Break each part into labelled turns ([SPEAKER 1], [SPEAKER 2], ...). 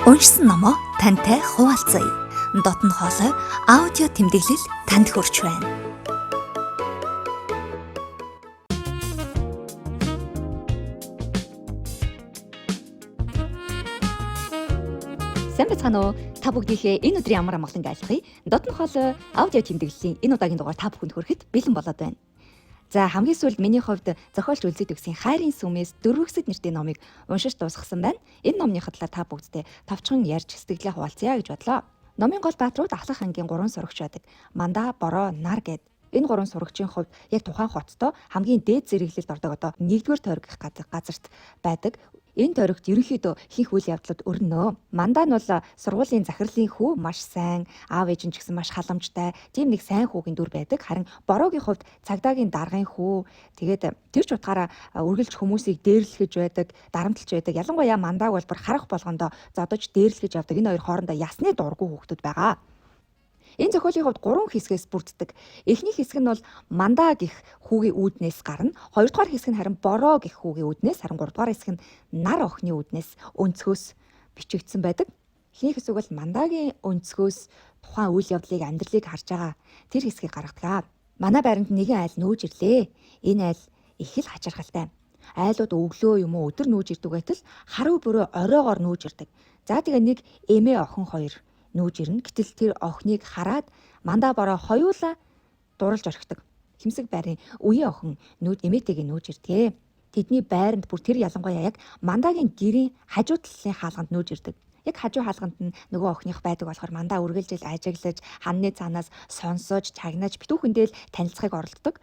[SPEAKER 1] Уншсан номоо тантай хуваалцъя. Дотн хоолой аудио тэмдэглэл танд хүрч байна.
[SPEAKER 2] Сайн байцгаана уу? Та бүгдийнхээ энэ өдрийн амар амгаланг айлтгая. Дотн хоолой аудио тэмдэглэлийн энэ удаагийн дугаар та бүхэнд хүрэхэд бэлэн болоод байна. За, хамгийн сүүлд миний хувьд зохиолч Үлзий төгсийн Хайрын сүмээс Дөрвөгсөд нэртэй номыг уншиж дуусгасан байна. Энэ номны талаар та бүгдтэй товчхон ярьж сэтгэлээ хуваалцъя гэж бодлоо. Номын гол бааtruуд Ахлах ангийн 3 сурагч байдаг. Мандаа, Бороо, Нар гэд. Энэ 3 сурагчийн хувьд яг тухайн хотдоо хамгийн дээд зэрэглэлд ордог одоо 1-р тойрог гэх газарт байдаг. Энэ тойрогт ерөнхийдөө хийх үйл явдлууд өрнөө. Мандаа нь бол сургуулийн захирлын хүү, маш сайн, аав ээж нь ч гэсэн маш халамжтай, тийм нэг сайн хүүгийн дүр байдаг. Харин Бороогийн хувьд цагдаагийн даргын хүү, тэгээд тэр ч утгаараа үргэлж хүмүүсийг дээрлэхэж байдаг, дарамтлж байдаг. Ялангуяа Мандааг бол бүр харах болгондоо зодож дээрлэхэж явдаг. Энэ хоёр хоорондоо ясны дургүй хүүхдүүд байгаа. Энэ зохиолын хувьд 3 хэсгээс бүрддэг. Эхний хэсэг нь бол Мандаа гэх хүүгийн үүднээс гарна. Хоёрдугаар хэсэг нь харин Бороо гэх хүүгийн үүднээс, харин гуравдугаар хэсэг нь Нар охины үүднээс өнцгөөс бичигдсэн байдаг. Эхний хэсэг бол Мандаагийн өнцгөөс тухайн үйл явдлыг, амьдралыг харж байгаа тэр хэсгийг гаргадаг. Манай байранд нэгэн айл нүүж ирлээ. Энэ айл их л хачирхалтай. Айлууд өглөө юм уу өдөр нүүж ирдэг байтал харуу бүрөө оройгоор нүүж ирдэг. За, тэгээ нэг эмээ охин хоёр нүүж ирнэ. Гэтэл тэр охиныг хараад Мандаа, Бороо хоёулаа дурлж орхидог. Хэмсэг байрын үеийн охин нүүд эмээтэйгээ нүүж ирдэг. Тэдний байранд бүр тэр ялангуяа яг Мандаагийн гэрийн хажуу талын хаалганд нүүж ирдэг. Яг хажуу хаалганд нь нөгөө охиных байдаг болохоор Мандаа үргэлжил ажиглаж, ханны цаанаас сонсож, чагнаж битүүхэндээ л танилцахыг оролддог.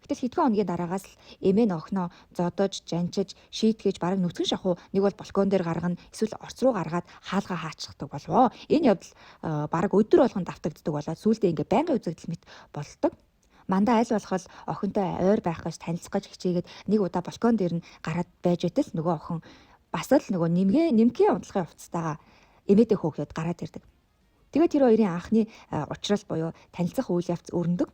[SPEAKER 2] Гэтэл хэдхэн хоногийн дараагаас л эмээ нь охиноо зодож, жанчиж, шийтгэж бараг нүцгэн шахуу нэг бол балкон дээр гаргана, эсвэл орц руу гаргаад хаалгаа хаачдаг болвоо. Энэ явдал бараг өдөр болгон давтагддаг болоод сүүлдээ ингээ байнгын үзэгдэл мэт болдог. Мандаа аль болох охинтой ойр байх гэж, танилцах гэж хичээгээд нэг удаа балкон дээр нь гараад байж байтал нөгөө охин бас л нөгөө нэмгийн унтлагын хувцастайгаа эмээтэй хөөхөд гараад ирдэг. Тэгээд тэр хоёрын анхны учрал буюу танилцах үйл явц өрнөдөг.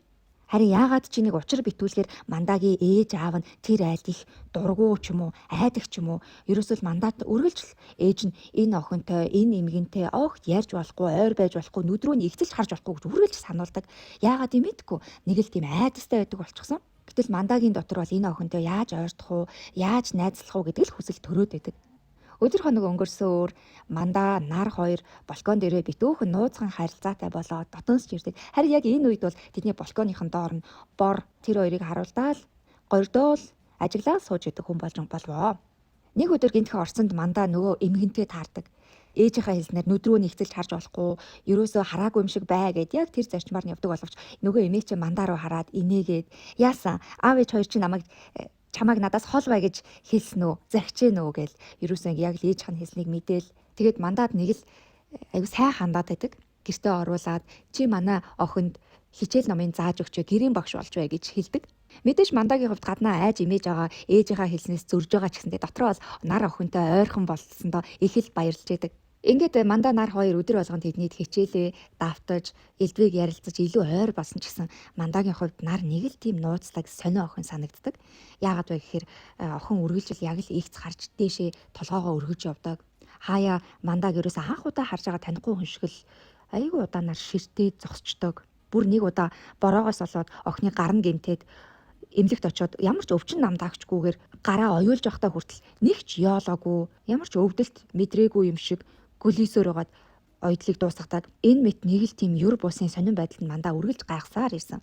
[SPEAKER 2] Харин яагаад чи нэг учир битүүлэхээр Мандаагийн ээж аав нь тэр айлд их дургу ч юм уу, айдаг ч юм уу, ерөөсөө л Мандаад үргэлжил ээж нь энэ охинтой, энэ эмгэнтэй огт ярьж болохгүй, ойр байж болохгүй, нүд рүү нь игцэлж харж болохгүй гэж үргэлж сануулдаг. Яагаад юм мэдэхгүй, нэг л тийм айдастай байдаг болчихсон. Гэтэл Мандаагийн дотор бол энэ охинтой яаж ойртох уу, яаж найзлах уу гэдэг л хүсэл төрөөд байдаг. Өдөр хоног өнгөрсөөр Мандаа, Нар хоёр балкон дээрээ битүүхэн нууцхан харилцаатай болоод дотонсч ирдэг. Харин яг энэ үед бол тэдний балконыхон доор нь Бор тэр хоёрыг харуулдаал, гордоол ажиглаад сууж идэг хүн болж болвоо. Нэг өдөр гинтхэн орсонд Мандаа нөгөө эмгэнтэй таардаг. Ээжийнхээ хэлснээр нүд рүү нэгцэлж харж болохгүй, ерөөсөө хараагүй юм шиг бай гэд яг тэр зарчмаар нь явдаг боловч нөгөө эмээ чинь Мандаа руу хараад инээгээд, яасан, аав ээж хоёр чинь чамайг надаас хол бай гэж хэлсэн үү, захижээ нөө гэл ерөөсөө яг л ээжийнх нь хэлснийг мэдээл. Тэгээд Мандаад нэг л айгу сайн хандаад байдаг. Гэртээ оруулаад чи манай охинд хичээл номын зааж өгч, гэрийн багш болж бай гэж хэлдэг. Мэдээж Мандаагийн хувьд гаднаа айж имэж байгаа ээжийнхаа хэлснээс зөрж байгаа ч гэсэндээ дотроо бол Нар охинтой ойрхон болсондоо их л баярлж байдаг. Ингээд Мандаа, Нар хоёр өдөр болгон тэднийд хичээлээ давтаж, элдвийг ярилцаж илүү ойр болсон ч гэсэн Мандаагийн хувьд Нар нэг л тийм нууцлаг сонио охин санагддаг. Яагаад вэ гэхээр охин үргэлжил яг л игц харж дээшээ толгоогоо өргөж явдаг. Хаяа Мандааг ерөөсөө анх удаа харж байгаа танихгүй хүн шиг л айгүй удаанаар ширтээ зогсчдог. Бүр нэг удаа Бороогоос болоод охины гар нь гэмтээд эмнэлэгт очиод ямар ч өвчин намдаагчгүйгээр гараа оюулж явахдаа хүртэл нэг ч ёолоогүй, ямар ч өвдөлт мэдрээгүй юм шиг гөлийсөөр байгаад оёдлыг дуусгадаг. Энэ мэт нэг л тийм юр бусын сонин байдалд нь Мандаа үргэлж гайхсаар ирсэн.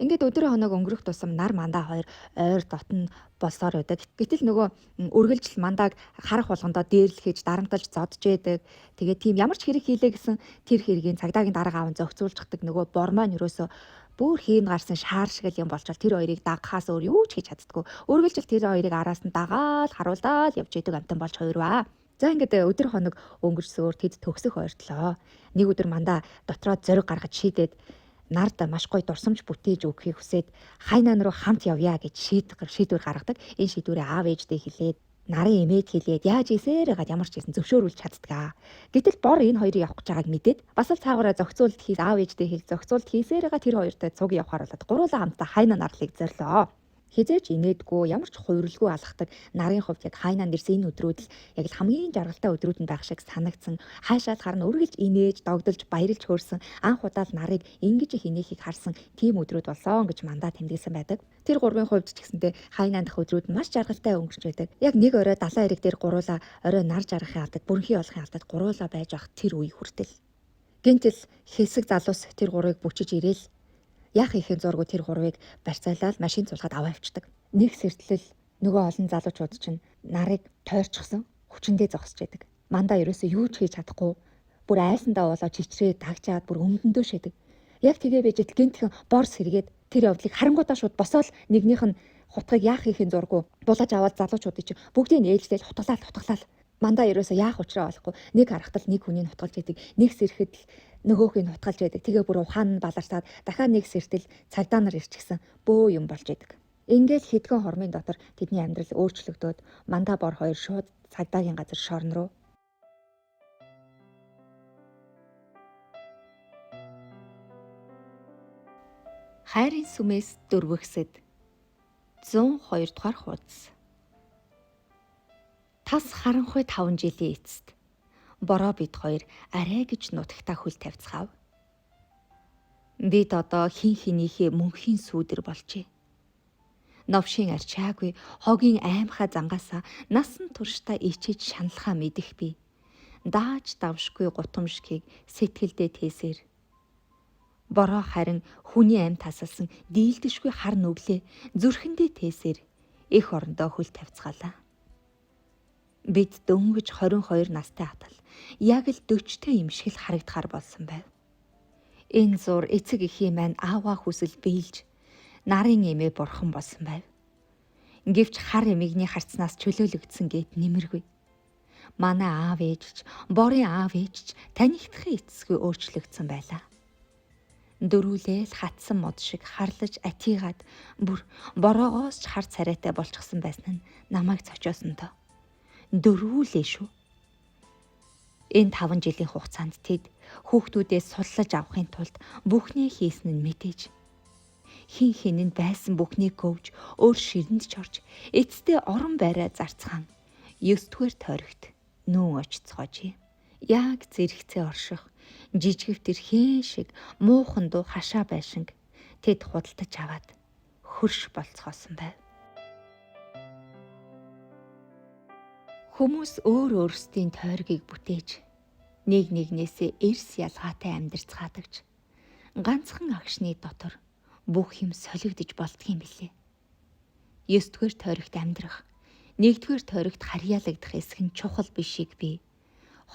[SPEAKER 2] Ингээд өдөр хоног өнгөрөх тусам Нар, Мандаа хоёр ойр дотн болсоор байдаг. Гэтэл нөгөө үргэлжил Мандааг харах болгондоо дээрлэхэж, дарамталж зодж яадаг. Тэгээд тийм ямар ч хэрэг хийлээ гэсэн тэр хэргийн цагдаагийн дарга аав нь зохицуулчихдаг. Нөгөө Бор маань ерөөсөө бүр хийн гарсан шаар шиг л юм болчвол тэр хоёрыг дагахаас өөр юу ч хийж чаддаггүй. Үргэлжил тэр хоёрыг араас нь дагаал, харуулдаал явж идэг амтан болж хувирваа. За, ингээд өдөр хоног өнгөрсөөр тэд төгсөх ойртлоо. Нэг өдөр Мандаа дотроо зориг гаргаж шийдээд Нард маш гоё дурсамж бүтээж өгөхийг хүсээд хайнаан руу хамт явъя гэж шийдвэр гаргадаг. Энэ шийдвэрээ аав ээждээ хэлээд, Нарын эмээд хэлээд яаж ийсээр гад ямар ч гэсэн зөвшөөрүүлж чаддаг. Гэтэл Бор энэ хоёрыг явах гэж байгааг мэдээд бас л цаагаараа зохицуулт хийс, аав ээждээ хэл зохицуулт хийсээр га тэр хоёртой цуг явахаар болоод гуруулаа хамтдаа хайнаа нарлыг зорлоо. Хизээч инээдгүй, ямар ч хувирлгүй алхдаг нарын хувьд яг хайнаа нэрсэн энэ өдрүүд л яг л хамгийн жаргалтай өдрүүд нь байх шиг санагдсан. Хаашаа л харна үргэлж инээж, догдолж, баярлж хөөрсөн анх удаа л нарыг ингэж их инээхийг харсан тийм өдрүүд болсон гэж мандаа тэмдэглэсэн байдаг. Тэр гурвын хувьд ч гэсэнтэй хайнаа дах өдрүүд маш жаргалтай өнгөрч байдаг. Яг нэг орой далайн эрэг дээр гуруула орой нар жаргахын алдад, бүрэнхий болохын алдад гуруула байж авах тэр үе хүртэл. Гинтэл хэсэг залуус тэр гурвыг бүчиж ирээл яах ихэн зургу тэр гурвыг барьцаалал машин цулгаад аваа явцдаг. Нэг сэртлэл нөгөө олон залуучууд чинь нарыг тойрчихсан хүчэндээ зогсож байдаг. Мандаа ерөөсөө юу ч хийж чадахгүй бүр айсандаа болоо чичрээ тагчаад бүр өмдөндөө шидэг. Яг тэгээ байж гинтхэн бор сэргээд тэр явдлыг харангуутаа шууд босоол нэгнийх нь хутгийг яах ихэн зургу булаж аваад залуучуудыг чинь бүгдийг нь ээлжлээл хутгалаа хутгалаа. Мандаа ерөөсөө яах учраа болохгүй нэг харахтал нэг хүний нутгалж идэг, нэг сэрхэд л нөгөөхийг нутгалж байдаг. Тэгээ бүр ухаан нь баларсаад дахиад нэг сэртэл цагдаа нар ирчихсэн бөө юм болж идэг. Ингээл хэдхэн хормын дотор тэдний амьдрал өөрчлөгдөөд мандаа бор хоёр шууд цагдаагийн газар шорон руу. Хайрын сүмээс дөрвөгсөд 102 дугаар хуудас. Тас харанхуй 5 жилийн эцэст бороо бид хоёр арай гэж нутагтаа хөл тавьцгаав. Бид одоо хин хинийхээ мөнхийн сүүдэр болжээ. Новшийн арчаагүй хогийн аймхаа зангаасаа насан туршдаа ичиж шаналхаа мэдэх би. Дааж давшгүй гутамшгийг сэтгэлдээ тээсэр. Бороо харин хүний амь тасалсан дийлдэшгүй хар нүглээ зүрхэндээ тээсэр эх орондоо хөл тавьцгаалаа. Бид дөнгөж 22 настай атал яг л 40-тэй юм шиг л харагдахаар болсон байв. Энэ зур эцэг эхийн маань ааваа хүсэл биелж нарын эмээ бурхан болсон байв. Гэвч хар эмэгний харцнаас чөлөөлөгдсөн гэт нэмэргүй. Манай аав ээж ч, борын аав ээж ч танигдахын эцэсгүй өөрчлөгдсөн байлаа. Дөрүүлээл хатсан мод шиг харлаж атигаад бүр бороогоос ч хар царайтай болчихсон байсан нь намайг цочоосон тоо. Дөрүүлээ шүү. Энэ 5 жилийн хугацаанд тэд хүүхдүүдээ суллаж авахын тулд бүхнээ хийсэн нь мэдээж. Хин хинэнд байсан бүхнийг говж өөр ширэнд ч орж эцэстээ орон байраа зарцгаан 9-р тойрогт нүүн очицгоожээ. Яг зэрэгцээ орших жижигвт тэрхэн шиг муухан дуу хашаа байшинг тэд худалдаж аваад хөрш болцгоосон байв. Хүмүүс өөр өөрсдийн тойргийг бүтээж нэг нэгнээсээ эрс ялгаатай амьдарцгаадагч ганцхан агшны дотор бүх юм солигдож болдгийм билээ. 9-р тойрогт амьдрах, 1-р тойрогт харьяалагдах эсэх нь чухал бишийг би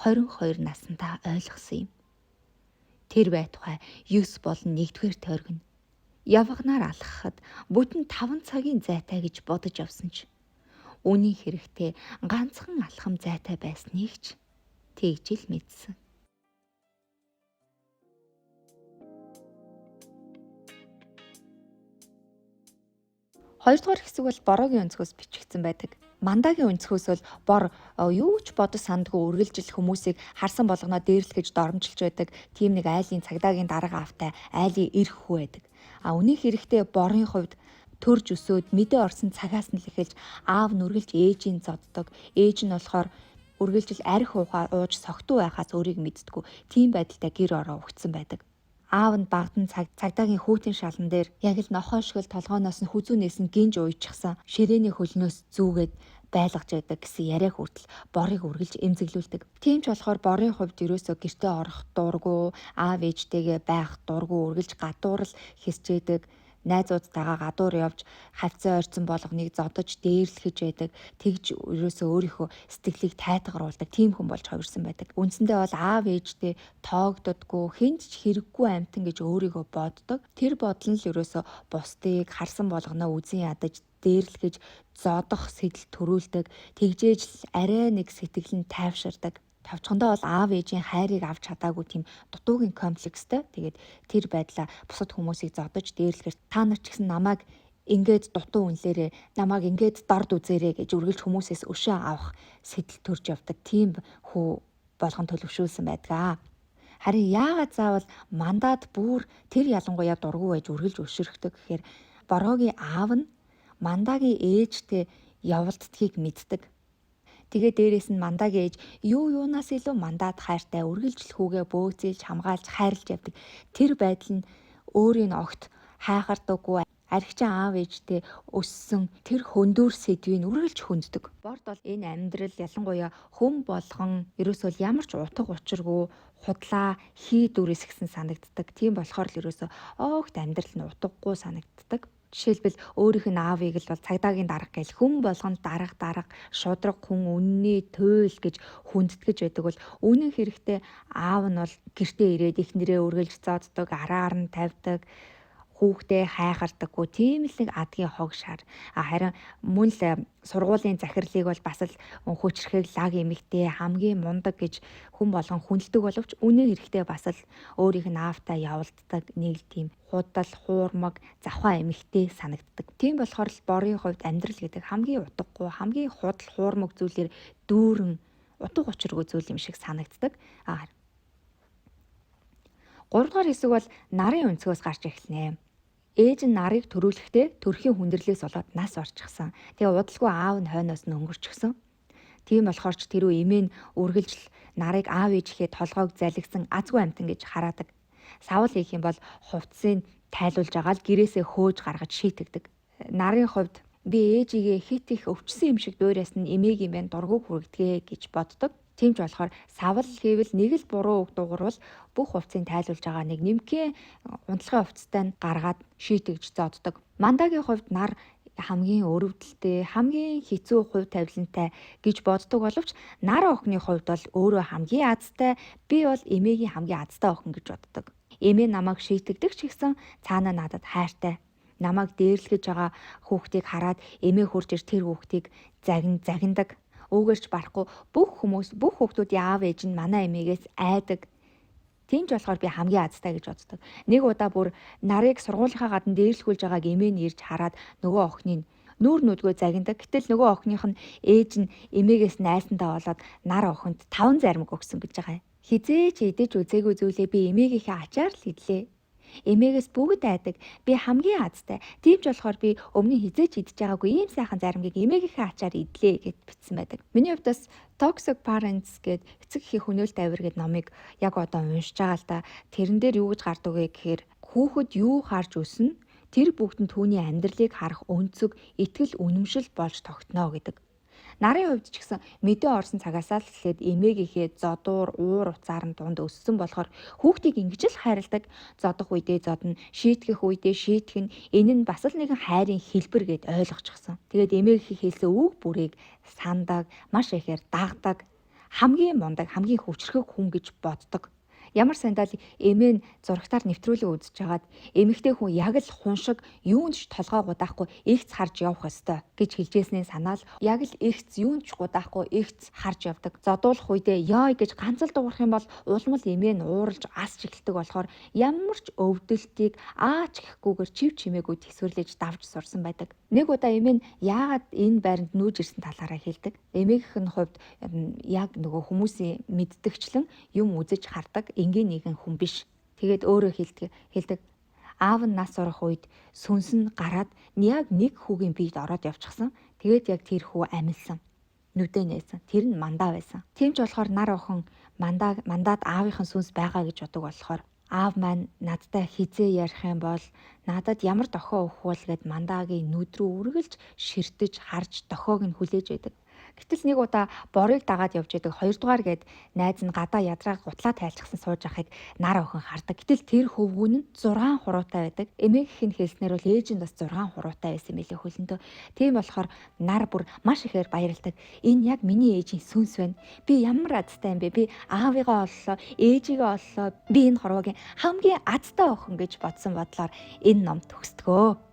[SPEAKER 2] 22 наснда ойлгосон юм. Тэр байтугай 9 болон 1-р тойрог нь явганаар алхахад бүтэн 5 цагийн зайтай гэж бодож явсан ч үнийн хэрэгтээ ганцхан алхам зайтай байсныг ч тэгж л мэдсэн. Хоёрдугаар хэсэг бол бороогийн өнцгөөс бичигдсэн байдаг. Мандаагийн өнцгөөс бол бор юу ч бодож сандгүй үргэлжил хүмүүсийг харсан болгоноо дээрлэх гэж доромжилж байдаг. Тийм нэг айлын цагдаагийн дарга аавтай айлын эрх хүү байдаг. А үнийн хэрэгтээ борын хувьд төрж өсөөд мэдээ орсон цагаас нь л эхэлж аав нь үргэлж ээжийн зоддог. Ээж нь болохоор үргэлжил арх ууж согтуу байхаас өөрийг мэддэггүй. Тийм байдалтай гэр ороо өгцөн байдаг. Аав нь багдан цагдаагийн хүүтэн шалан дээр яг л нохоо шиг л толгооноос нь хүзүүнээс нь гинж уйчихсан ширээний хөлнөөс зүүгээд байлгаж байдаг гэсэн яриа хүртэл борыг үргэлж эмзэглүүлдэг. Тийм ч болохоор борын хувьд ерөөсөө гэртээ орох дургу, аав ээжтэйгээ байх дургу үргэлж гадуур л хэсчээдэг. Найзуудтайгаа гадуур явж хавцаа ойрцон болгоныг зодож дээрлэхэж байдаг. Тэгж ерөөсөө өөрийнхөө сэтгэлийг тайтгаруулдаг тийм хүн болж хувирсан байдаг. Үндсэндээ бол аав ээжтэй тоогддоггүй, хүнд ч хэрэггүй амьтан гэж өөрийгөө боддог. Тэр бодол нь л ерөөсөө бусдыг харсан болгоноо үзен ядаж дээрлэхэж зодох сэтэл төрүүлдэг. Тэгжээж л арай нэг сэтгэл нь тайвширдаг. Товчхондоо бол аав ээжийн хайрыг авч чадаагүй тийм дутуугийн комплекстэй. Тэгээд тэр байдлаа бусад хүмүүсийг зодож дээрлэхээр та нар ч гэсэн намайг ингээд дутуу үнлээрээ намайг ингээд дорд үзээрэй гэж үргэлж хүмүүсээс өшөө авах сэтэл төрж явдаг. Тийм хүү болгон төлөвшүүлсэн байдаг. Харин яагаад заавал мандат бүр тэр ялангуяа дургу байж үргэлж өшөрхдөг гэхээр бороогийн аав нь Мандагийн ээжтэй явалддгийг мэддэг. Тэгээ дээрээс нь Мандагийн ээж юу юунаас илүү Мандад хайртай, үргэлжил хүүгээ бөөцөлж, хамгаалж, хайрлж явдаг. Тэр байдал нь өөрийн огт хайхардаггүй, архичин аав ээжтэй өссөн тэр хөндүүр сэдвийг үргэлж хөнддөг. Борд бол энэ амьдрал ялангуяа хүн болгон ерөөсөө ямар ч утга учиргүй худлаа хий дүрээс гисэн санагддаг. Тийм болохоор л ерөөсөө огт амьдрал нь утгагүй санагддаг. Жишээлбэл, өөрийнх нь аавыг л бол цагдаагийн дарга гэж хүн болгонд дарга дарга шудраг хүн, үнний туйл гэж хүндэтгэж байдаг бол үнэн хэрэгтээ аав нь бол гэртээ ирээд эхнэрээ үргэлж зоддог, араар нь тавьдаг, хүүхдээ хайхардаггүй, тийм л нэг адгийн хог шар. А харин мөн л сургуулийн захирлыг бол бас л хүчрхэг лаг эмэгтэй, хамгийн мундаг гэж хүн болгон хүндэлдэг боловч үнэн хэрэгтээ бас л өөрийнх нь аавтай явалддаг нэг л тийм худал, хуурмаг, завхаа эмэгтэй санагддаг. Тийм болохоор л Борын хувьд амьдрал гэдэг хамгийн утгагүй, хамгийн худал, хуурмаг зүйлээр дүүрэн, утга учиргүй зүйл юм шиг санагддаг. А 3 дугаар хэсэг бол нарын өнцгөөс гарч эхэлнэ. Ээж нь нарыг төрүүлэхдээ төрхийн хүндрэлээс болоод нас орчихсон. Тэгээ удалгүй аав нь хойноос нь өнгөрчихсөн. Тийм болохоор ч тэрүү эмээ нь үргэлжил нарыг аав ээжийнхээ толгойг залгисан азгүй амьтан гэж хараадаг. Савл хийх юм бол хувцсыг тайлуулж байгаа л гэрээсээ хөөж гаргаж шийтгдэг. Нарын хувьд би ээжигээ хит их өвчсөн юм шиг дуурайсан нь эмээгийн байна, дургу хүргэдэгэ гэж боддог. Тийм ч болохоор савл хийвэл нэг л буруу үг дуугарвал бүх хувцсыг тайлуулж байгаа нэг нэмхэн унтлагын хувцастай нь гаргаад шийтгэж зоддог. Мандагийн хувьд нар хамгийн өрөвдөлтэй, хамгийн хэцүү хувь тавилантай гэж боддог боловч нар охины хувьд бол өөрөө хамгийн азтай, би бол эмээгийн хамгийн азтай охин гэж боддог. Эмээ намайг шийтгдэг ч гэсэн цаанаа надад хайртай. Намайг дээрлэж байгаа хүүхдийг хараад эмээ хурж ир тэр хүүхдийг загин загиндаг. Үүгээрч барахгүй бүх хүмүүс, бүх хүүхдүүдийн аав ээж нь манай эмээгээс айдаг. Тийм ч болохоор би хамгийн азтай гэж боддог. Нэг удаа бүр нарыг сургуулийнхаа гадна дээрлэхүүлж байгааг эмээ нь ирж хараад нөгөө охиныг нүүр нүдгөө загиндаг. Гэтэл нөгөө охиных нь ээж нь эмээгээс найсантаа болоод нар охинд 5 заримг өгсөн гэж байгаа юм. Хизээч идэж үзээгүй зүйлээ би эмээгийнхээ ачаар л идлээ. Эмээгээс бүгд айдаг. Би хамгийн азтай. Тийм ч болохоор би өмнө нь хизээч идэж байгаагүй ийм сайхан заримгийг эмээгийнхээ ачаар идлээ гэд бичсэн байдаг. Миний хувьд бас Toxic Parents гэд эцэг эхийн хөнөөлт авир гэд номыг яг одоо уншиж байгаа л та. Тэрэн дээр юу гэж гардаг вэ гэхээр хүүхэд юу харж өснө, тэр бүгд нь түүний амьдралыг харах өнцөг, итгэл үнэмшил болж тогтно гэдэг. Нарын хувьд ч гэсэн мэдээ орсон цагаасаа л эхлээд эмээгийнхээ зодуур, уур уцаар нь дунд өссөн болохоор хүүхдийг ингэж л хайрладаг. Зодох үедээ зодно, шийтгэх үедээ шийтгэн. Энэ нь бас л нэгэн хайрын хэлбэр гэд ойлгочихсон. Тэгээд эмээгийнхээ хэлсэн үг бүрийг сандаг, маш ихээр дагдаг, хамгийн мундаг, хамгийн хүчрхэг хүн гэж боддог. Ямар сандал эмээ нь зурагтаар нэвтрүүлэг үзэж хагаад эмэгтэй хүн яг л хун шиг юунд ч толгой гудаахгүй эгц харж явах ёстой гэж хэлжсэний санаал яг л эгц юунд ч гудаахгүй эгц харж явдаг. Зодуулах үедээ ёо гэж ганц л дуугарах юм бол улам л эмээ нь ууралж асч эхэлдэг болохоор ямар ч өвдөлтийг аач гэхгүйгээр чив чимээгүй тэсвэрлэж давж сурсан байдаг. Нэг удаа эмээ нь яагаад энэ байранд нүүж ирсэн талаараа хэлдэг. Эмээгийнх нь хувьд яг нөгөө хүмүүсийн мэддэгчлэн юм үзэж хардаг энгийн нэгэн хүн биш. Тэгээд өөрөө хэлдэг. Аав нь нас орох үед сүнс нь гараад яг нэг хүүгийн биед ороод явчихсан. Тэгээд яг тэр хүү амилсан. Нүдээ нээсэн. Тэр нь Мандаа байсан. Тийм ч болохоор нар охин Мандаад аавынхын сүнс байгаа гэж боддог болохоор аав маань надтай хизээ ярих юм бол надад ямар дохио өгөх вэ гэд Мандаагийн нүд рүү үргэлж ширтэж харж дохиог нь хүлээж байдаг. Гэтэл нэг удаа Борыг дагаад явж байдаг 2 дугаар гээд найз нь гадаа ядраа гутлаа тайлчихсан сууж байхыг нар охин хардаг. Гэтэл тэр хөвгүүн нь 6 хуруутай байдаг. Эмээгийнх нь хэлснээр бол ээж нь бас 6 хуруутай байсан мэлээ хөлөндөө. Тийм болохоор нар бүр маш ихээр баярлдаг. Энэ яг миний ээжийн сүнс байна. Би ямар азтай юм бэ? Би аавыгаа оллоо, ээжигээ оллоо. Би энэ хорвоогийн хамгийн азтай охин гэж бодсон бодлоор энэ ном төгсдгөө.